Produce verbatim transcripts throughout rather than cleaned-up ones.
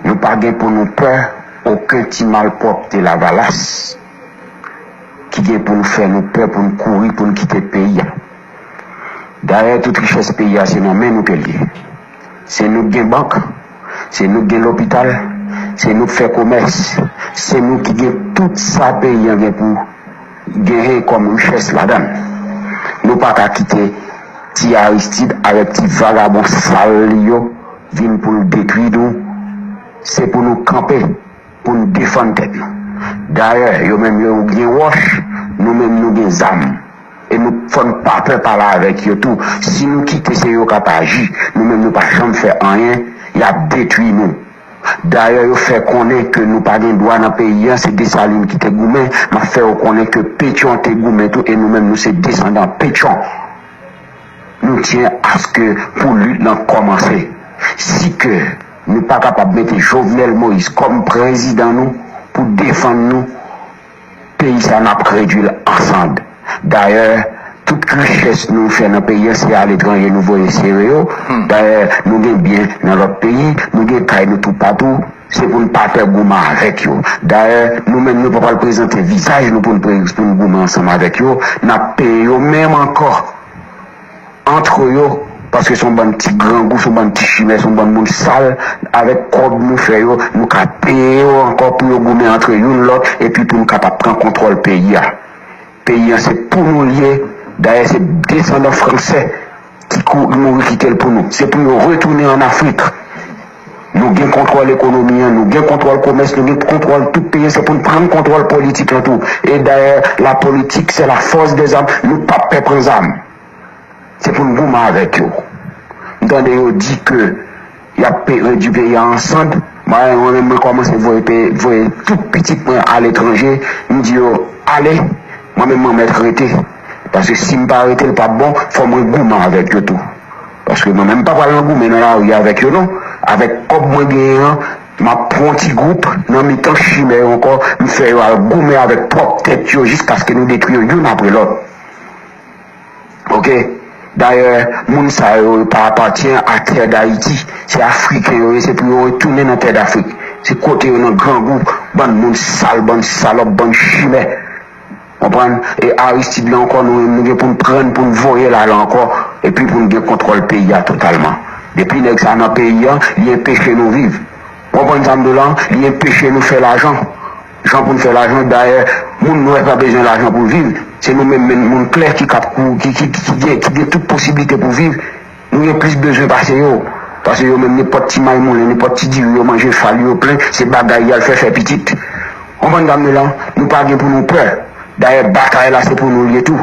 Nou pa gen pou nou pè okenn ti malpwòpte Lavalas ki gen pou nou fè nou pè pou n kouri pou n kite peyi a. Dayè, tout richès peyi a se nan men nou ke l ye. Se nou k gen bank, se nou k gen lopital, se nou k fè komès, se nou ki gen tout sa peyi an gen pou genyen kòm richès ladan l. Nou pa ka kite ti Aristide avèk ti vagabon sal li yo vin pou l detwi nou. Se pou nou kanpe, pou n defann tèt nou. Dayè, yo menm yo gen wòch, nou menm nou gen zam. E nou fò n pa pè pale avèk yo tou. Si nou kite se yo k ap aji, nou menm nou pa janm fè anyen, y ap detwi nou. Dayè, yo fè konnen ke nou pa gen dwa nan peyi an, se Desalin ki te goumen, m ap fè yo konnen ke Petyon te goumen tou, e nou menm nou se desandan Petyon. Nou tyen aske pou lit lan kòmanse. Si ke nou pa kapab mete Jovenel Moïse kòm prezidan nou pou defann nou, peyi sa n ap redwi l an sand. Dayè, tout richès nou fè nan peyi an se aletranje nou voye sere yo. Dayè, nou gen byen nan lòt peyi, nou gen kay nou toupatou. Se pou n pa pè goumen avèk yo. Dayè, nou menm nou pa pral prezante vizaj nou pou n pre- pou n goumen ansanm avèk yo. N ap peye yo menm ankò antre yo, paske se yon bann ti grangou, se yon bann ti chimè, se yon bann moun sal. Avèk kòb nou fè yo, nou ka peye yo ankò pou yo goumen antre youn lòt, epi pou nou kapab pran kontwòl peyi a. Peyi an se pou nou l ye. Dayè, se desandan fransè ki kou- mouri kite l pou nou. Se pou yo retounen ann Afrik. Nou gen kontwòl ekonomi an, nou gen kontwòl komès, nou gen kontwòl tout peyi an. Se pou n pran kontwòl politik lan tou. E dayè, la politique, c'est la force des armes. Nou p ap pè pran zam. Se pou n goumen avèk yo. M tande yo di ke y ap pe- redwi peyi a an sand. Mwen menm, mwen kòmanse voye pe- voye tout pitit mwen aletranje. M di yo, ale, mwen menm mwen mèt rete. Paske si m pa rete, l p ap bon, fò mwen goumen avèk yo tou. Paske mwen menm m pa pral nan goumen nan lari avèk yo non. Avèk kòb mwen genyen an, m ap pran yon ti gwoup nan mitan chimè yo ankò, m fè yo al goumen avèk pwòp tèt yo jiskaske nou detwi yo youn apre lòt. Oke? Dayè, moun sa yo, yo pa apatyen a tè Dayiti. Se Afriken yo ye, se pou yo retounen nan tè Dafrik. Se kote yo nan grangou, bann moun sal, bann salòp, bann chimè. Konprann? E Aristide la ankò, nou menm, nou gen pou n pran l, pou n voye l ale ankò, epi pou n gen kontwòl peyi a totalman. Depi nèg sa nan peyi an, li enpeche nou viv. Ou konprann sa m di w la? Li enpeche nou fè lajan. Jan pou n fè lajan, dayè, moun nwè pa bezwen lajan pou l viv. Se nou menm, menm moun klè ki kap kou- ki, ki, ki, ki gen, ki gen tout posiblite pou viv. Nou gen plis bezwen pase yo. Pase yo menm, nenpòt ti may moulen, nenpòt ti diri yo manje, fal yo plen, se bagay y al fè, fè pitit. Konprann sa m di w la? Nou pa gen pou nou pè. Dayè, batay la se pou nou l ye tou.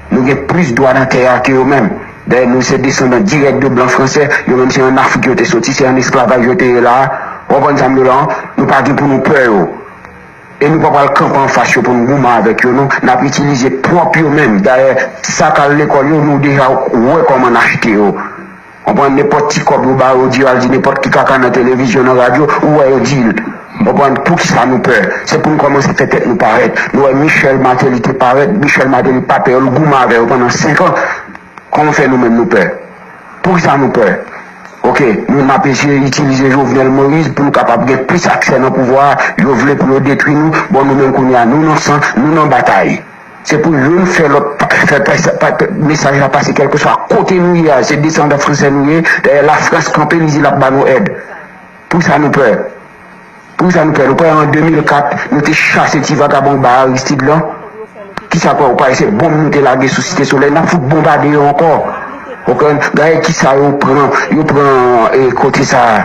Nou gen plis dwa nan tè a ke yo menm. Dayè, nou se desandan dirèk de blan fransè. Yo menm se ann Afrik yo te soti, se ann esklavaj yo te ye la a. Ou konprann sa m di w la? Nou pa gen pou nou pè yo. E nou pa pral kanpe anfas yo pou n goumen avèk yo non. N ap itilize pwòp yo menm. Dayè, sa k al lekòl yo, nou deja wè kòman n achte yo. Konprann? Nenpòt ti kòb yo ba yo, di yo al di nenpòt ki kaka nan televizyon, nan radyo, ou wè yo di l. Konprann? Poukisa nou pè? Se pou n kòmanse fè tèt nou parèt. Nou wè Michel Martelly te parèt, Michel Martelly pa pè yo, l goumen avè yo pandan senk an. Kòman fè nou menm nou pè? Poukisa nou pè? Oke, nou n ap eseye itilize Jovenel Moïse pou nou kapab gen plis aksè nan pouvwa a. Yo vle pou yo detwi nou. Bon, nou menm kounye a, nou nan san, nou nan batay. Se pou youn fè lòt pa- fè pa- pa- mesaj la pase kèlkeswa kote nou ye a. Se desandan fransè nou ye. Dayè, Lafrans kanpe, li di l ap ba nou èd. Poukisa nou pè? Poukisa nou pè? Nou pè an de mil kat, nou te chase ti vagabon ba Aristide lan. Kisa k fè ou pa wè se bonm nou te lage sou Site Solèy? N ap fout bonbade yo ankò. Ou konprann? Gade kisa yo pran, yo pran e, kote sa a.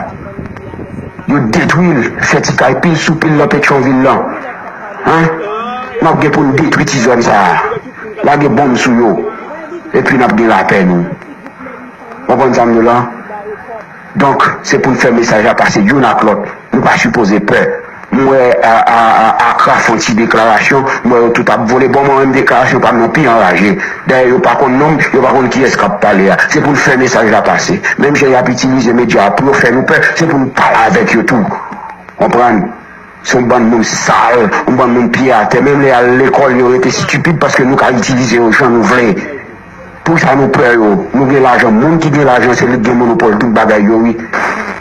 Yo detwi l, fè ti kay pil sou pil nan Petyonvil lan. Hein? N ap gen pou n detwi ti zòn sa a. Lage bonm sou yo. Epi n ap gen lapè nou. Ou konprann sa m di w la? Donk, se pou n fè mesaj la pase youn ak lòt. Nou pa sipoze pè. M wè a, a, a, Akra fè yon ti deklarasyon, m wè yo tout ap vole. Bon, mwen menm deklarasyon pa m nan pi anraje. Dayè, yo pa konn non m, yo pa konn kiyès k ap pale a. Se pou n fè mesaj la pase. Menm jan y ap itilize medya a pou yo fè nou pè, se pou n pale avèk yo tou. Konprann? Se yon bann moun sal, yon bann moun pye atè. Menm lè y al lekòl, yo rete estipid paske nou ka itilize yo jan nou vle. Poukisa nou pè yo? Nou gen lajan. Moun ki gen lajan, se li k gen monopòl tout bagay yo, wi.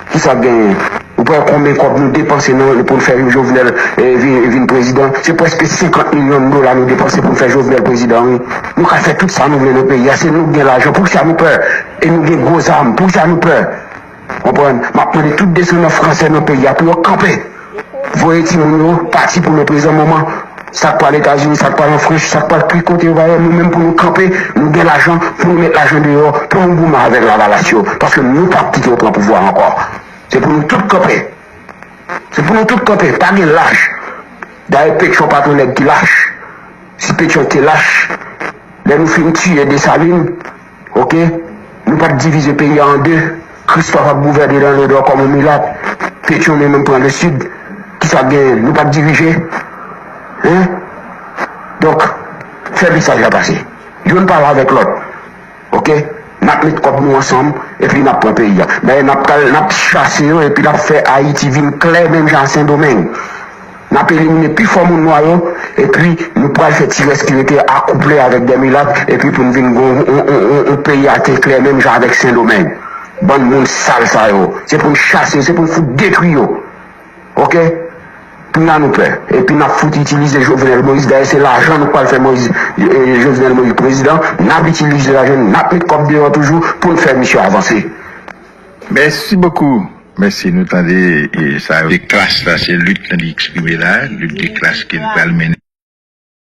Kisa k genyen? Ou Wè konbyen kòb nou depanse nan, pou n fè Jovenel eh, vin, vin prezidan. Se prèske senkant milyon dola nou depanse pou n fè Jovenel prezidan, wi. Nou ka fè tout sa nou vle nan peyi a. Se nou k gen lajan. Poukisa nou pè? E nou gen gwo zam. Poukisa nou pè? Konprann? M ap mande tout desandan fransè nan peyi a pou yo kanpe. Voye timoun yo pati pou leprezan moman. Sa k pral Etazini, sa k pral an Frans, sa k pral ki kote yo va ye, nou menm pou nou kanpe, nou gen lajan, pou nou met lajan deyò, pou nou goumen avèk Lavalas yo. Paske nou p ap kite yo pran pouvwa ankò. Se pou nou tout kanpe. Se pou nou tout kanpe. Pa gen lach. Dayè, Petyon pa t yon nèg ki lach. Si Petyon te lach, lè nou fin tiye Desalin, oke, nou pa t divize peyi a an de. Kristòf ap gouvène nan Nòdò kòm yon milat. Petyon li menm pran Lesid. Kisa k genyen? Nou pa t dirije. Hein? Donk, fè mesaj la pase. Youn pale avèk lòt. Oke? N ap met kòb nou ansanm, epi n ap pran peyi a. Dayè, n ap pral, n ap chase yo, epi n ap fè Ayiti vin klè menm jan a Sendomeng. N ap elimine pi fò moun nwa yo, epi nou pral fè ti rès ki rete akouple avèk de milat, epi pou n vin gen yon, yon, yon, yon, yon peyi atè klè menm jan avèk Sendomeng. Bann moun sal sa yo. Se pou n chase yo, se pou n fout detwi yo. Oke? Kounye a nou pè. Epi n ap fout itilize Jovenel Moïse. Dayè, se lajan nou pral fè Moïse, eh, Jovenel Moïse prezidan. N ap itilize lajan, n ap met kòb deyò toujou pou n fè misye avanse. Mèsi bokou. Mèsi, nou tande e, sa yo. De klas la, se lit nan li eksprime la, lit de klas ke l pral mennen.